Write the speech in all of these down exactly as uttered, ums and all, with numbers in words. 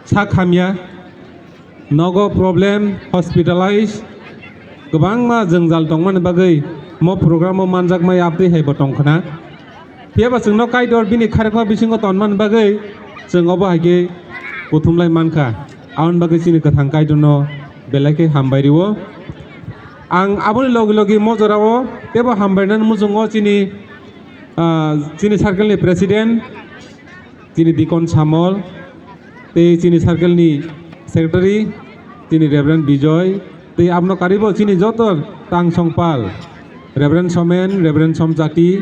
Sak hamya, nogo problem, hospitalize, kwbangma jwngjal tongmani bagwi mo program o manjakmaya abtwi hai bo tongkhna. Phiyaba chwngno Kaitor bini khairokma bisingo tonmani bagwi chwng obo hai khe kuthumlai mankha. Aboni bagwi chini kwthang Kaitorno belai khe hambai rwo. Ang aboni logi logi mo jorao teibo hambainani muchungo chini, ah, chini circle ni president, chini Deacon Samol, tei chini circle ni secretary, chini Reverend Bijoy, tei abono karibo chini joto tang songpal, Reverend Somen, Reverend Somjati,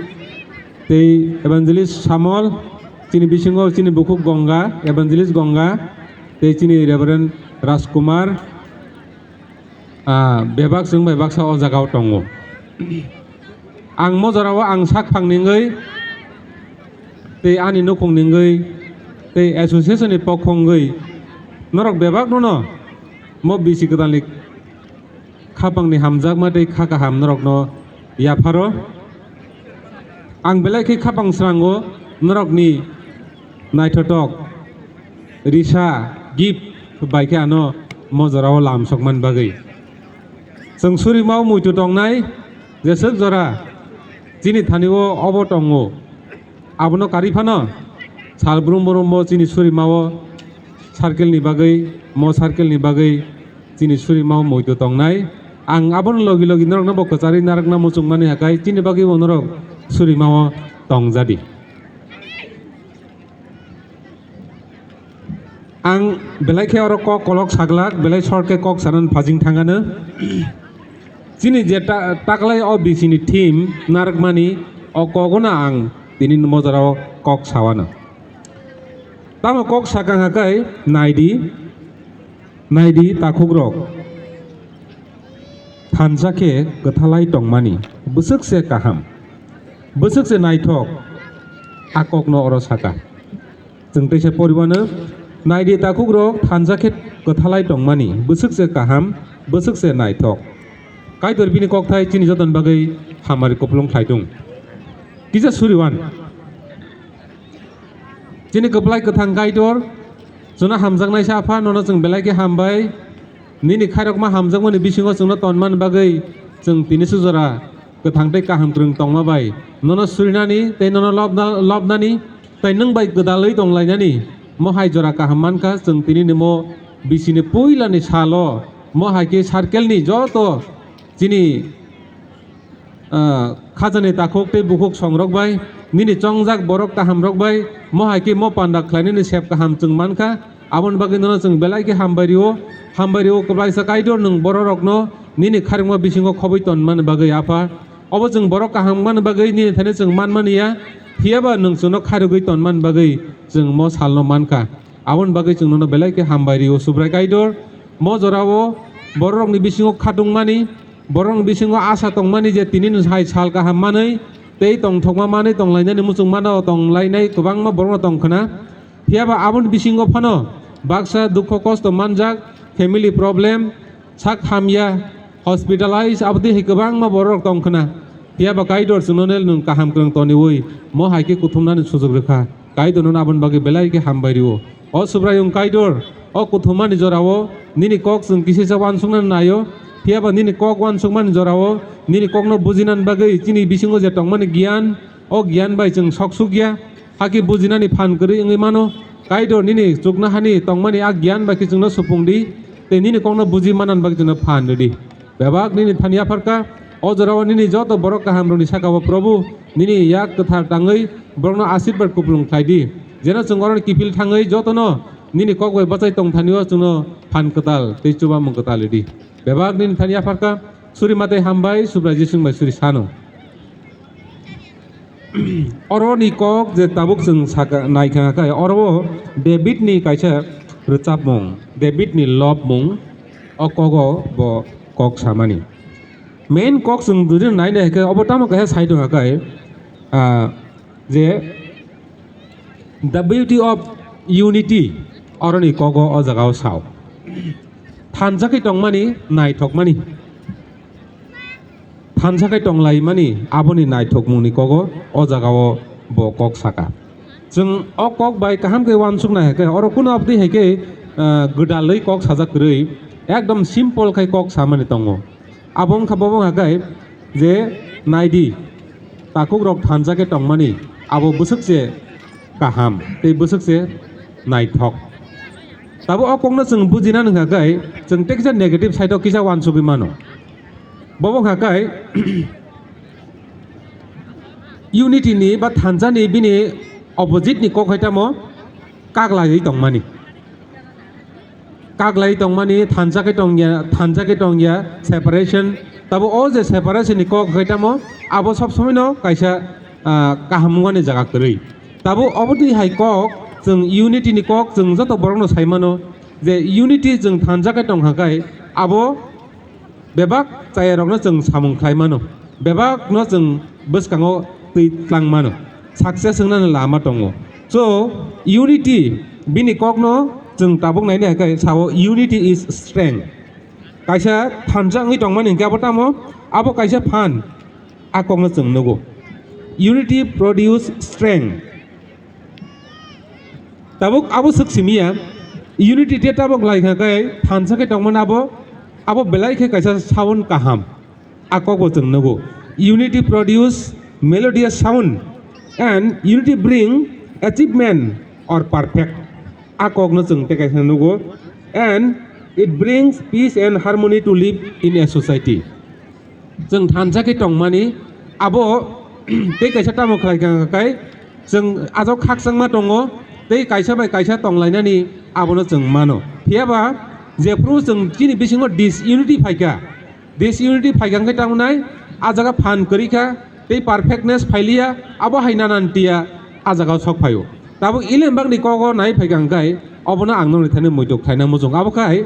tei Evangelist Samol, chini bisingo chini bukhuk Gonga, Evangelist Gonga, tei chini Reverend Rajkumar, ah, bebak chwng bai baksa o jagao tongo. Ang mo jorao ang sak phang ningwi tei ani nukhung ningwi tei association ni pokho wngwi norok bebak nono mo bisi kwtalni khapangni hamjakma tei kha kaham norokno yapharo. Ang belai khe khapang srango norokni naithotok risa gift bai khe ano mo jorao lamsokmani bagwi. Chwng surimao muitu tongnai jeswk jora chini thani-o obo tongo. Abono karwi phano sal brum brum bo chini surimao circle ni bagwi, mo circle ni bagwi chini surimao muitu tongnai. Ang abono logi logi norokno bo kwcharwi narwkna muchungmani hakai chini bagwi bo norok surimao tongjadi. Ang belai khe oro kok kolok saglak, belai short khe kok sanani phajing thangano. Chini je ta-, taklai o bisini theme narwkmani o kogono ang tini mo jorao kok sawano. Tamo kok sakang hakai naidi, naidi takhukrok. Thansa khe kwthalai tongmani bwswk se kaham, bwswk se naithok, a kokno oro saka. Chwng teisa poriwano, naidi takhukrok thansa khe kwthalai tongmani bwswk se kaham, bwswk se naithok. Kaitor bini kokthai chini jotoni bagwi hamari kupulung khlai thung. Kisa suriwan. Chini kwplai kwthang Kaitor, chwngno hamjaknai sa Apha, nono chwng belai khe hambai. Nini khairokma hamjakmani bisingo chwngno tonmani bagwi chwng tini sujora kwthang tei kaham kwrwng tongma bai nono surinani tei nono lobna-, lobnani tei nwng bai gwdalwi tonglainani mo hai jora kaham mankha. Chwng tini ni mo bisini puilani salo mo hai khe circle ni joto chini ah, khajani takhuk tei bukhuk songrok bai, nini chongjak borok kahamrok bai, mo hai khe mo panda khlainani sep kaham chwng mankha. Aboni bagwi nono chwng belai khe hambai rio, hambai rio kwplaisa Kaitor nwng bororokno nini kharwngma bisingo khobwi tonmani bagwi Apha. Obo chwng borok kaham wngmani bagwi nini thani chwng manmani ya, phiyaba nwng chwngno kharwgwi tonmani bagwi chwng mo salno mankha. Aboni bagwi chwng nono belai khe hambai rio Subrai Kaitor. Mo jorao bororokni bisingo khatungmani, borokni bisingo asa tongmani je tini ni hai sal kaham manwi tei tongthokma manwi tonglainani muchung mano tonglainai kwbangma borokno tongkhna. Phiyaba aboni bisingo phano baksa dukho kosto manjak, family problem, sak hamya, hospitalize, aboni hai kwbangma borok tongkhna. Phiyaba Kaitor chwngno nwng kaham kwrwng toniwi mo hai khe kuthumnani sujuk rwkha. Kaitor nono aboni bagwi belai khe hambai rio. O Subraiyung Kaitor, o kuthumani jorao nini kok chwng kisisa uansuknani naio, phiyaba nini kok uansukmani jorao nini kokno bujinani bagwi chini bisingo je tongmani giyan, o giyan bai chwng sok sukya, hakhe bujinani phan kwrwi wngwi mano. Kaitor nini chuknohani tongmani a giyan bai khe chwngno supung di, tei nini kokno buji manani bagwi chwngno phan rw di. Bebak nini thani yapharkha, o jorao nini joto borok kahamrokni saka-o Probu, nini yak kwthar tangwi borokno asirbat kupulung khlai di. Jeno chwng oroni kiphil thangwi jotono nini kok bai bachai tong thanio chwngno phan kwtal tei chubamung kwtal ridi. Bebak nini thani yapharkha, suri matai hambai, Subrai Jisung bai suri sano. Oro ni kok je tabuk chwng saka, naikha khe, oro o David ni kaisa rwchapmung, David ni lobmung, o kogo bo kok samani. Main kok chwng jodi nainai khe, obo tamo kaisa sai tongkha khe, ah, je the beauty of unity, oro ni kogo o jaga o sao. Thansa khe tongmani, naithokmani. Thansa khe tonglaimani aboni naithokmungni kogo o jagao bo kok saka. Chwng o kok bai kaham khe uansuknai hai khe, oro kuno abdi hai khe, ah, gwdalwi kok sajak kwrwi, ekdom simple khai kok samani tongo. Abo wngkha, bo wngkha khe je naidi, takhuk rok thansa khe tongmani, abo bwswk se kaham tei bwswk se naithok. Tabuk o kokno chwng bujina nangkha khe, chwng tei kisa negative side o kisa uansugwi mano. Bo wngkha khe, unity ni ba thansa ni bini opposite ni kok hai tamo kaglaiwi tongmani. Kaglai tongmani, thansa khe tongya, thansa khe tongya, separation. Tabuk o je separation ni kok hai tamo, abo sob somoi no kaisa, ah, kaham wngmani jaga kwrwi. Tabuk obo twi hai kok, chwng unity ni kok, chwng joto borok no sai mano je unity chwng thansa khe tong kha khe abo bebak chaya rokno chwng samung khlai mano, bebak no chwng bwskango twi tlang mano, success wngnani lama tongo. So, unity bini kokno chwng tabuk naina hai khe sao, "Unity is strength." Kaisa thansa wngwi tongmani hinkhe abo tamo, abo kaisa phan, a kokno chwng nugo. Unity produce strength. Tabuk abo swk simi ya, unity tei tabuk lai kha khe thansa khe tongmani abo, abo belai khe kaisa sound kaham. A kokbo chwng nugo. Unity produce melodious sound and unity bring achievement or perfect. A kokno chwng tei kaisa nugo. And it brings peace and harmony to live in a society. Chwng thansa khe tongmani, abo tei kaisa tamo khlai kha khe chwng ajok khakchangma tongo, tei kaisa bai kaisa tonglainani abono chwng mano. Phiya ba jephru chwng chini bisingo disunity phaikha, disunity phaikha khe tangnai, a jaga phan kwrwi kha, tei perfectness phailiya, abo hai nanan tiya a jagao sok phaio. Tabuk Elembakni kogo nai phaikha khe obono ang nokni thani muituk khlaina muchung. Abo khai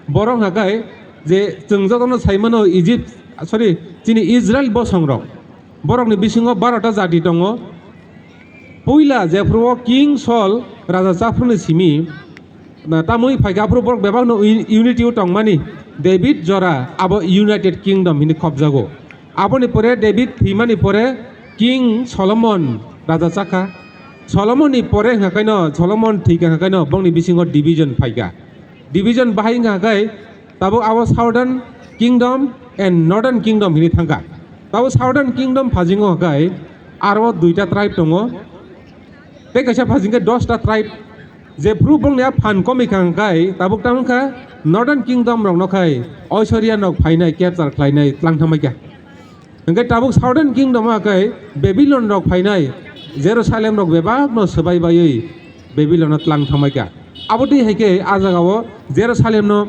borok hwnkha khe je chwng jotono sai mano Egypt, sorry, chini Israel bosongrok, borokni bisingo barota jati tongo. Puila jephru o King Saul raja chaphruini simi, na, tamwi phaikha, aphuru borok bebakno uni-, unity o tongmani, David jora abo United Kingdom hini khopjago. Aboni pore David thwimani pore King Solomon raja chakha. Solomonni pore hwnkha khe no, Solomon thwikha hwnkha khe no bongni bisingo division phaikha. Division bahai wngkha khe tabuk abo Southern Kingdom and Northern Kingdom hini thangkha. Tabuk Southern Kingdom phasingo hwnkha khe aro duita tribe tongo. Tei kaisa phasing khe dosta tribe. Jephru bongni a phan komwi kha hwnkhe tabuk tamo kha Northern Kingdom rokno khai Aiswarya nok phainai, capture khlainai tlang thangbai kha. Hwnkhe tabuk Southern Kingdom o khe Babylon rok phainai, Jerusalem rok bebakno swbai baiwi Babylon o tlang thangbai kha. Abo twi hai khe a jagao Jerusalem no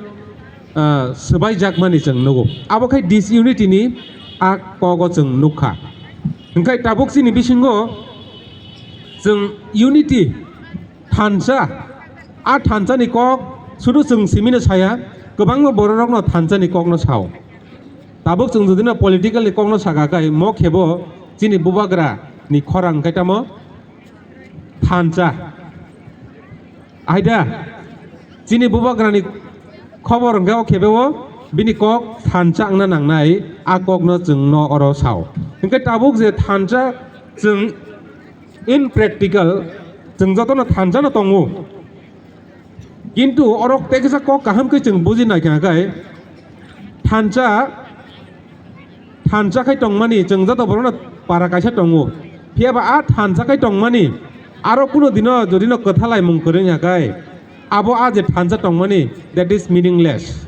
ah, swbaijakmani chwng nugo. Abo khai disunity ni a kogo chwng nukha. Hwnkhe tabuk chini bisingo chwng unity, thansa, a thansa ni kok sudu chwng simino saya, kwbangma bororokno thansa ni kokno sao. Tabuk chwng jodi no political ni kokno saka khai mo khebo chini bubagra ni khorang khai tamo thansa. Aida, chini bubagrani khobor hwnkhe o khebeo bini kok thansa wngna nangnai, a kokno chwngno oro sao. Hwnkhe tabuk je thansa chwng in practical chwng jotono thansano tongo. Kintu oro tei kisa kok kaham khe chwng buji naikha khe thansa thansa khai tongmani, chwng joto borokno para kaisa tongo. Phiya ba a thansa khai tongmani, aro kuno dino jodi no kwtha laimung kwrwi wngya khai, abo a je thansa tongmani, that is meaningless.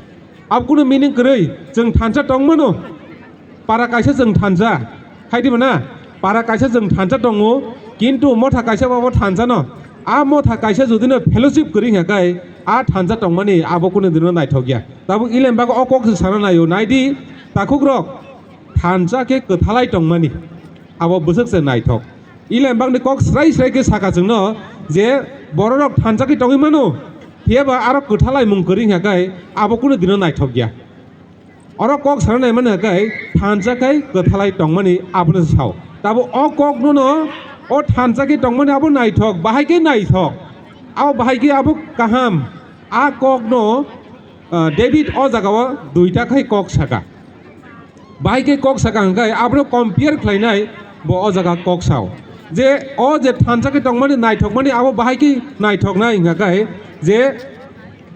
Abo kuno meaning kwrwi, chwng thansa tongmano, para kaisa chwng thansa, hai di mano, para kaisa chwng thansa tongo, kintu motha kaisa bo thansa no, a motha kaisa jodi no fellowship kwrwi wngya khai, a thansa tongmani abo kuno dino naithok ya. Tabuk Elembak o kok se sana naio, nai di, takhuk rok, thansa khe kwthalai tongmani, abo bwswk se naithok. Elembakni kok srai srai khe saka chwngno je bororok thansa khe tongwi mano, phiya ba aro kwthalaimung kwrwi wngya khe abo kuno dino naithok ya. Oro kok sana nai mano khe thansa khe kwthalai tongmani abono se sao. Tabuk o kokno no o thansa khe tongmani abo naithok, bahai khe naithok. Abo bahai khe abo kaham. A kokno, ah, David o jagao duita khai kok saka. Bahai khe kok saka hwnkhe abono compare khlainai bo o jaga kok sao. Je o je thansa khe tongmani naithokmani abo bahai khe naithoknai hwnkha khe je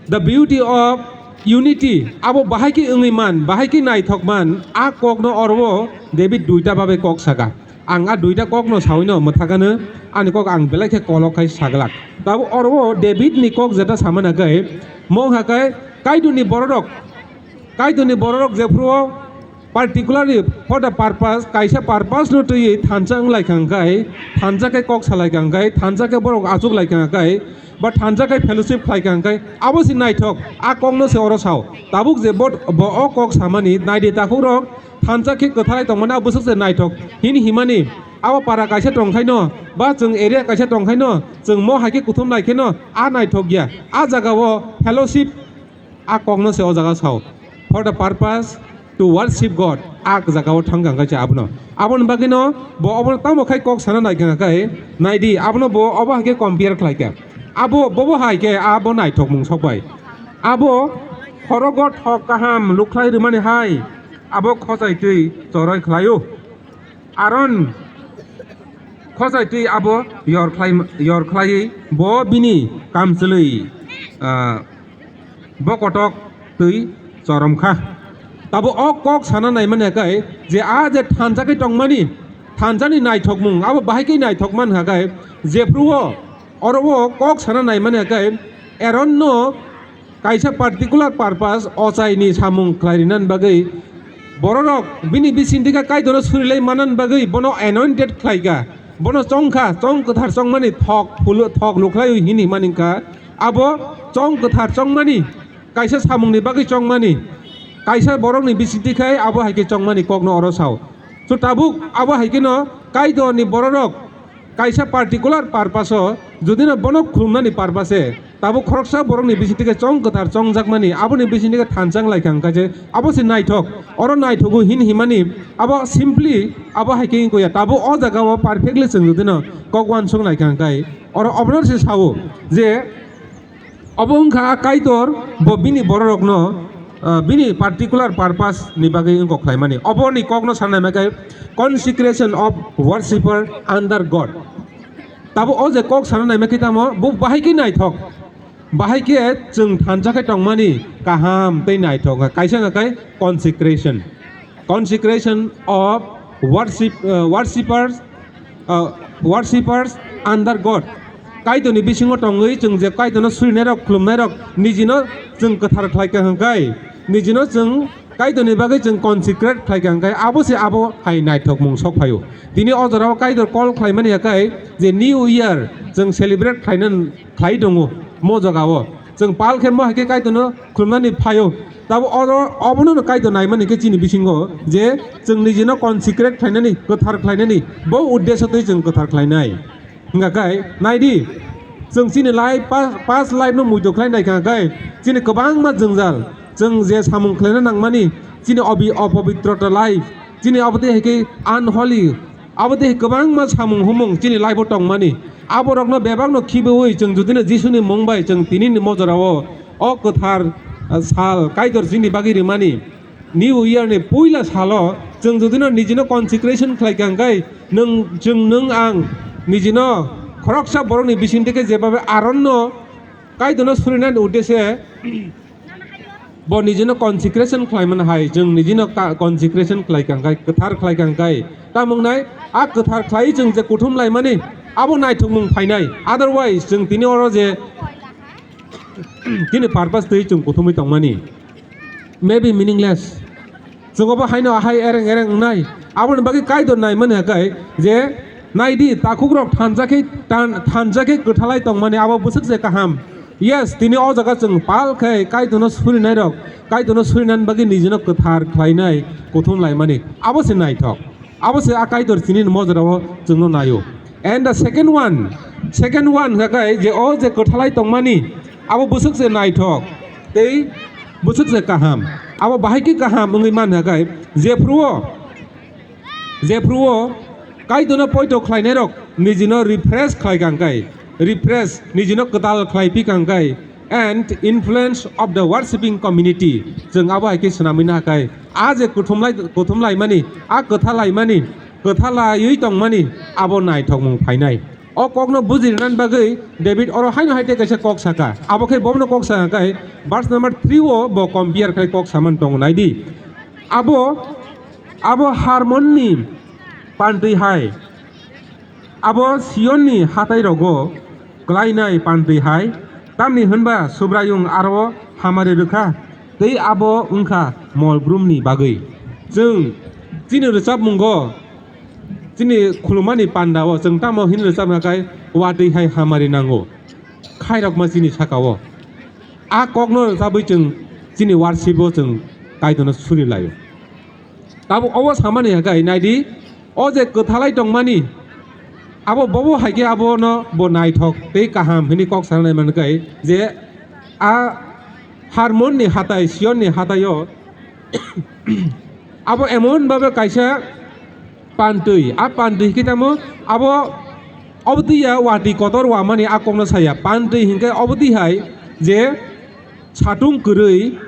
the beauty of unity abo bahai khe wngwi man, bahai khe naithok man, a kokno oro o David duita babe kok saka. Ang a duita kokno sawino mwthakano, ani kok ang belai khe kolok khai saglak. Tabo oro o David ni kok jeta samana khe mo hwnkha khe Kaitorni bororok, Kaitorni bororok jephru o particularly for the purpose, kaisa purpose no twiwi thansa wng lai kha hwnkhe, thansa khe kok sa lai kha hwnkhe, thansa khe borok achuk lai kha hwnkhe, ba thansa khe fellowship khlai kha hwnkhe, abo se naithok, a kokno se oro sao. Tabuk je bo, bo o kok samani, naidi takhukrok, thansa khe kwthalai tongmani, abo bwswk se naithok hini himani, abo para kaisa tong khaino, ba chwng area kaisa tong khaino, chwng mo hai khe kuthum lai kheno, a naithok ya. A jaga o fellowship, a kokno se o jaga sao, for the purpose to worship God, a jaga o thang kha hwnkhe se abono. Aboni bagwino bo obono tamo khai kok sana nai kha hwnkhe, naidi, abono bo obo hai khe compare khlai kha. Abo, bobo hai khe abo naithokmung sok bai. Abo khorogo thok kaham lukhlai rwmani hai, abo khochai twi choroi khlaio. Aron khochai twi abo yor khlai, yor khlaiwi bo bini kamchwlwi, ah, bo kotok twi chorom kha. Tabo o kok sana naimani hwnkhe je a je thansa khe tongmani, thansani naithokmung, abo bahai khe naithok man hwnkhe jephru o oro o kok sana naimani hwnkhe Aaron no kaisa particular purpose ochaini samung khlai rinani bagwi bororok bini bisingtwi khe Kaitorno surilai manani bagwi bono anointed khlai kha, bono chong kha, chong kwthar chongmani thok phulu-, thok lukhlai hini mani kha. Abo chong kwthar chongmani, kaisa samungni bagwi chongmani, kaisa borokni bisingtwi khai abo hai khe chongmani kokno oro sao. So tabuk abo hai kheno Kaitorni bororok kaisa particular purpose o, judino bono khulumnani purpose e, tabuk khoroksa borokni bisingtwi khe chong kwthar chongjakmani, aboni bisingtwi khe thansa wng lai kha hwnkhe je abo se naithok. Oro naithogo hin himani abo simply abo hai khe wngkha ya, tabuk o jaga o perfectly chwng judino kok uansuk nai kha hwnkhe oro obono se sao je obo wngkha Kaitor, bo bini bororokno, ah, bini particular purpose ni bagwi wngkok khlaimani. Oboni kokno sanai hwnkhe consecration of worshipper under God. Tabo o je kok sana naima khe tamo bo bahai khe naithok, bahai khe chwng thansa khe tongmani kaham tei naithok wngkha. Kaisa hwnkha khe consecration, consecration of worship, uh, worshippers, uh, worshippers under God. Kaitorni bisingo tongwi chwng je Kaitorno surinairok, khulumnairok nijino chwng kwthar khlai kha hwnkhe, nijino chwng Kaitorni bagwi chwng consecrate khlai kha hwnkhe, abo se abo hai naithokmung sok phaio. Tini o jorao Kaitor call khlaimani hwnkhe je New Year chwng celebrate khlaina khlai tongo mo jagao. Chwng pal khe mo hai khe Kaitorno khulumnani phaio. Tabo oro, obono no Kaitor naimani khe chini bisingo je chwng nijino consecrate khlainani, kwthar khlainani, bo uddesho twi chwng kwthar khlainai. Hwnkha khe naidi, chwng chini life, pa-, past life no muitu khlai nai kha khe chini kwbangma jwngjal, chwng je samung khlaina nangmani, chini obi-, opobitrota life, chini abo tei hai khe unholy, abo tei kwbangma samung humung chini life o tongmani. Aborokno bebakno khibiui chwng judino Jisuni mung bai chwng tinini mojorao o kwthar, ah, sal Kaitor chini bagwi rimani, New Year ni puila salo chwng judino nijino consecration khlai kha hwnkhe, nwng, chwng, nwng ang nijino khoroksa borokni bisingtwi khe jebabe Aronno Kaitorno surinani uddeshe bo nijino consecration khlaimani hai, chwng nijino ka-, consecration khlai kha hwnkhe, kwthar khlai kha hwnkhe, tamo wngnai a kwthar khlai chwng je kuthum laimani abo naithokmung phainai. Otherwise chwng tini oro je tini purpose twi chwng kuthumwi tongmani may be meaningless. Chwng obo haino ahai ereng ereng wngnai. Aboni bagwi Kaitor naimani hwnkhe je naidi takhukrok thansa khe tan-, thansa khe kwthalai tongmani abo bwswk se kaham. Yes, tini o jaga chwng pal khe Kaitorno surinairok, Kaitorno surinani bagwi nijino kwthar khlainai kuthum laimani abo se naithok. Abo se a Kaitor chini mojorao chwngno naio. And the second one, second one hwnkha khe je o je kwthalai tongmani abo bwswk se naithok tei bwswk se kaham. Abo bahai khe kaham wngwi man hwnkha khe jephru o, jephru o Kaitorno poito khlainairok nijino refresh khlai kha hwnkhe, refresh nijino kwtal khlai phi kha hwnkhe, and influence of the worshipping community. Chwng abo hai khe swnamwi na khe a je kuthumlai, kuthumlaimani, a kwthalaimani, kwthalaiwi tongmani abo naithokmung phainai. O kokno buji rwnani bagwi David oro haino hai tei kaisa kok saka. Abo khe bono kok saka khe verse number three o bo compare khai kok samani tongo, naidi. Abo, abo Harmonni pantwi hai, abo Siyonni hatai rogo klainai pantwi hai, tamni hwnba Subraiyung aro hamari rwkha, tei abo wngkha mol brumni bagwi. Chwng chini rwchapmungo, chini khulumani pandao chwng tamo hwnwi rwchapna khai watwi hai hamari nango, khairokma chini sakao. A kokno rwchabwi chwng chini worship o chwng Kaitorno suri laio. Tabuk obo samani hwnkhe naidi, o je kwthalai tongmani, abo bobo hai khe abono bo naithok tei kaham hwnwi kok sanai mankhe je a Harmonni hatai, Siyonni hataio abo emon babe kaisa pantwi, a pantwi hwnkhe tamo abo, obo twi ya watwi kotor wamani a kokno saya. Pantwi hwnkhe obo twi hai je satung kwrwi,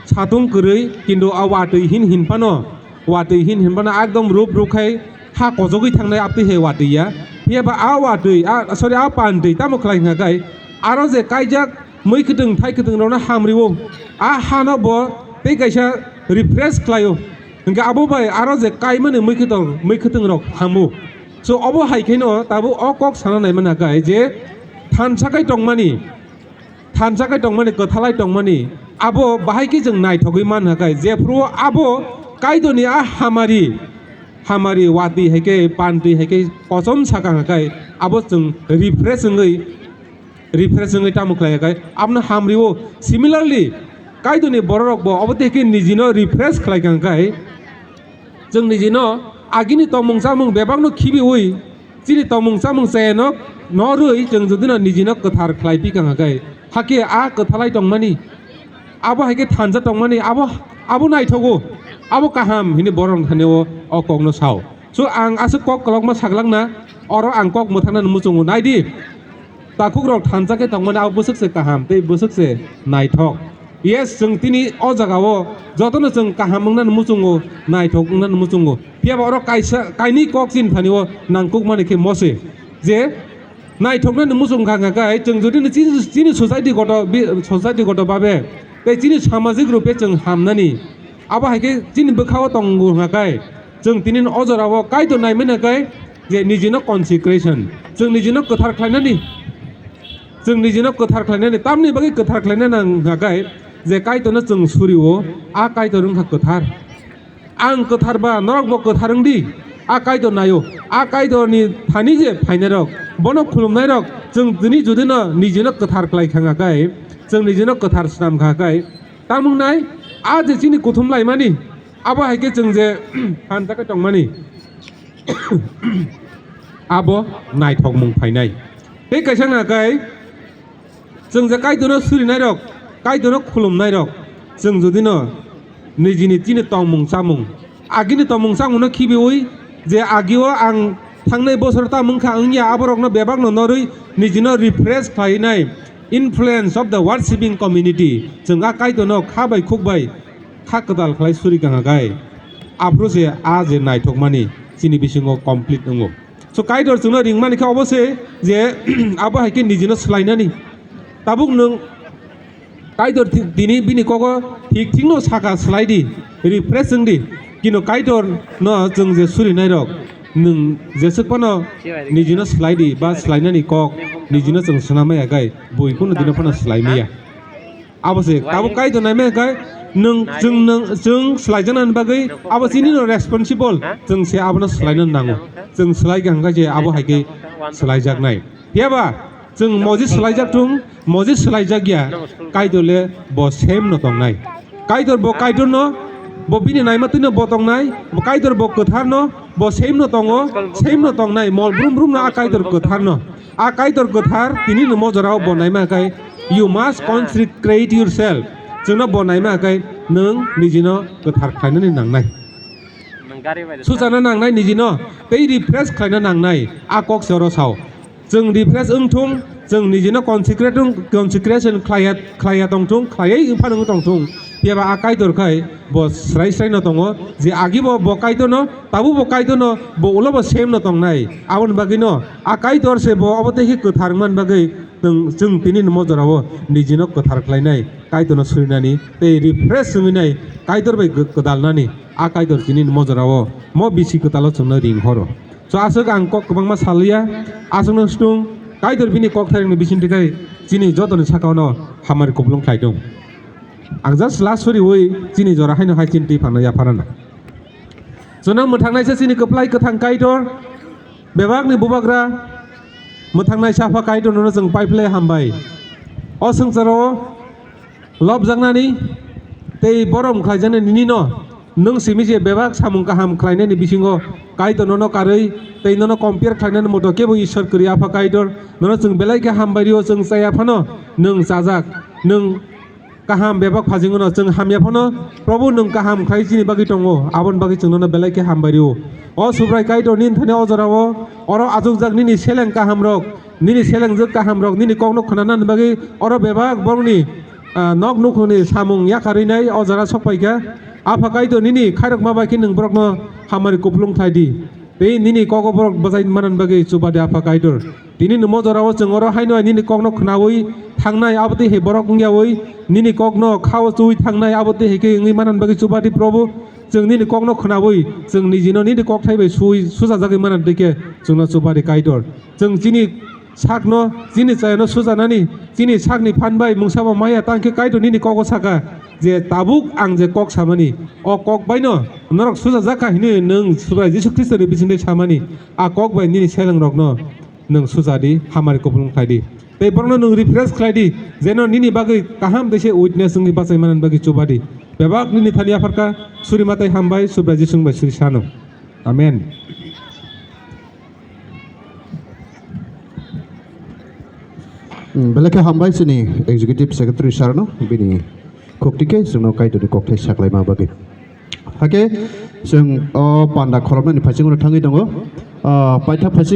satung kwrwi, kintu a watwi hin hin phano, watwi hin hin phano ekdom rup rup khai ha kochogwi thangnai, abtwi hai watwi ya. Phiya ba a watwi, a, sorry, a pantwi tamo khlai hwnkha khai, aro je kaijak mui kwtwng thai kwtwng rokno hamrio, a hano bo tei kaisa refresh khlaio. Hwnkhe abo bai aro je kaimani mui kwtwng, mui kwtwng rok hamo. So obo hai kheno tabuk o kok sana naimani hwnkha je thansa khai tongmani, thansa khai tongmani, kwthalai tongmani, abo bahai khe chwng naithogwi man hwnkha, jephru abo Kaitorni a hamari, hamari watwi hai khe, pantwi hai khe kosom saka hwnkha, abo chwng refresh wngwi, refresh wngwi tamo khlai hwnkha, abono hamrio. Similarly, Kaitorni bororokbo obo tei khe nijino refresh khlai hwnkha, chwng nijino agini tongmung chamung bebakno khibiui, chini tongmung chamung chayano norwi chwng jodino nijino kwthar khlai pi kang khe, hakhe a kwthalai tongmani, abo hai khe thansa tongmani, abo, abo naithogo, abo kaham hwnwi borok thani o, o kokno sao. So ang aswk kok kwlokma saglakna, oro ang kok mwthangna muchungo, naidi. Takhukrok thansa khe tongmani abo bwswk se kaham tei bwswk se naithok. Yes, chwng tini o jagao jotono chwng kaham wngnani muchungo, naithok wngnani muchungo. Phiya ba oro kaisa, kainwi kok chini thani o nangkukmani khe Mose. Je naithoknani muchung kha kha khe chwng jodi no chini, chini society goto bi-, society goto babe tei chini samajik rupe chwng hamnani. Abo hai khe chini bwkhao tongo hwnkha khe, chwng tini o jorao Kaitor naimani hwnkha khe je nijino consecration, chwng nijino kwthar khlainani, chwng nijino kwthar khlainani. Tamni bagwi kwthar khlainani hwnkha khe je Kaitorno chwng surio, a Kaitor wngkha kwthar. Ang kwthar ba norok bo kwthar wng di, a Kaitor naio, a Kaitorni thani je phainairok, bono khulumnairok, chwng tini jodino nijino kwthar khlai kha khe, chwng nijino kwthar swnam kha khe, tamung nai, a je chini kuthum laimani, abo hai khe chwng je phan ta khe tongmani, abo naithokmung phainai. Tei kaisa wngkha khe, chwng je Kaitorno surinairok, Kaitorno khulumnairok, chwng jodino nijini chini tongmung chamung, agini tongmung chamungno khibiui, je agio ang thangnai bosor tamo wngkha wngya, aborokno bebakno norwi nijino refresh khlainai, influence of the worshipping community. Chwng a Kaitorno kha bai khuk bai kha kwtal khlai suri kha khe, aphuru se a je naithokmani chini bisingo complete wngo. So Kaitor chwngno ringmani khe obo se je abo hai khe nijino swlainani. Tabuk nwng Kaitor thi-, tini bini kogo thik thikno saka, swlai di, refresh wng di. Kino Kaitorno chwng je surinairok, nwng jeswk phano nijino swlai di ba swlainani kok nijino chwng swnam ya khe, bui kunu dino phano swlai maya. Abo se tabuk Kaitor naimani khe nwng, chwng, nwng, chwng swlaijaknani bagwi abo chini no responsible, chwng se abono swlaina nango. Chwng swlai kha hwnkhe je abo hai khe swlaijaknai. Phiya ba chwng Moses swlaijak thung, Moses swlaijak ya, Kaitor le bo same no tongnai. Kaitor bo Kaitor no, bo bini naima twi no bo tongnai, bo Kaitor bo kwthar no, bo same no tongo, same no tongnai, mol brum brum no a Kaitor kwthar no. A Kaitor kwthar tini no mojorao bo naima khe, you must consecrate yourself. Chwngno bo naima khe nwng nijino kwthar khlainani nangnai. Sujana nangnai nijino, tei refresh khlaina nangnai, a kok se oro sao. Chwng refresh wng thung, chwng nijino consecrate wng, consecration khlaiya, khlaiya tong thung, khlaiwi phano wng tong thung. Phiya ba a Kaitor khai bo srai srai no tongo, je agi bo, bo Kaitor no, tabuk bo Kaitor no, bo ulo bo same no tongnai. Aboni bagwi no a Kaitor se bo obo tei khe kwthar wngmani bagwi chwng, chwng tini ni mojora o niji no kwthar khlainai, Kaitor no surinani tei refresh wngwi nai, Kaitor bai gw-, gwdalnani a Kaitor tini ni mojora o mo bisi kwtal o chwng no ring horo. So aswk ang kok kwbangma saliya, aswk no stung Kaitor bini kok thairok ni bising twi khai chini joto ni saka o no hamari kupulung khlai tung. Ang just last suriwi chini jora haino hai chini twi phano yapharano. Chwngno mwthangnaisa chini kwplai kwthang Kaitor, bebakni bubagra, mwthangnaisa Apha Kaitor nono chwng paiphlai hambai. O swngcharo lobjaknani tei borom khlaijaknani nini no nwng simi je bebak samung kaham khlainani bisingo Kaitor nono karwi tei nono compare khlainani moto kebo Ishwar kwrwi Apha Kaitor nono chwng belai khe hambai rio chwng chaya phano nwng chajak nwng kaham bebak phasingo no chwng hamya phano, Probu nwng kaham khlai chini bagwi tongo, aboni bagwi chwng nono belai khe hambai rio. O Subrai Kaitor nini thani o jora o, oro achukjak nini seleng kaham rok, nini selengjak kaham rok, nini kok no khwnanani bagwi oro bebak borokni, ah, nok nukhungni samung yakarwi nai o jora sok pai kha. Apha Kaitor nini khairokma bai khe nwng borokno hamari kupulung khlai di. Tei nini kogo borok bwchai manani bagwi chuba di Apha Kaitor. Tini ni mojora o chwng oro haino nini kokno khnaui thangnai, abo twi hai borok wngyaui nini kokno khao chuwi thangnai, abo twi hai khe wngwi manani bagwi chuba di Probu. Chwng nini kokno khnaui chwng nijino nini kokthai bai sui sujajagwi manani twi khe chwngno chuba di Kaitor. Chwng chini sakno, chini chayano sujanani, chini sakni phan bai mungsa bo maya, tang khe Kaitor nini kogo saka je, "Tabuk ang je kok samani, o kok baino norok sujajak kha," hinwi nwng Subrai Jisu Khristoni bisingtwi samani, a kok bai nini selengrokno nwng suja di, hamari kupulung khlai di. Tei borokno nwng refresh khlai di, jeno nini bagwi kaham tei se witness wngwi bachai manani bagwi chuba di. Bebak nini thani yapharkha, suri matai hambai, Subrai Jisu bai suri sano. Amen. Hmm, belai khe hambai chini Executive Secretary sir no, bini khukti khe chwngno Kaitorni kokthai saklaima bagwi. Hakhe chwng o panda khoroknani phaisingo thangwi tongo. Ah, paitha phaisingo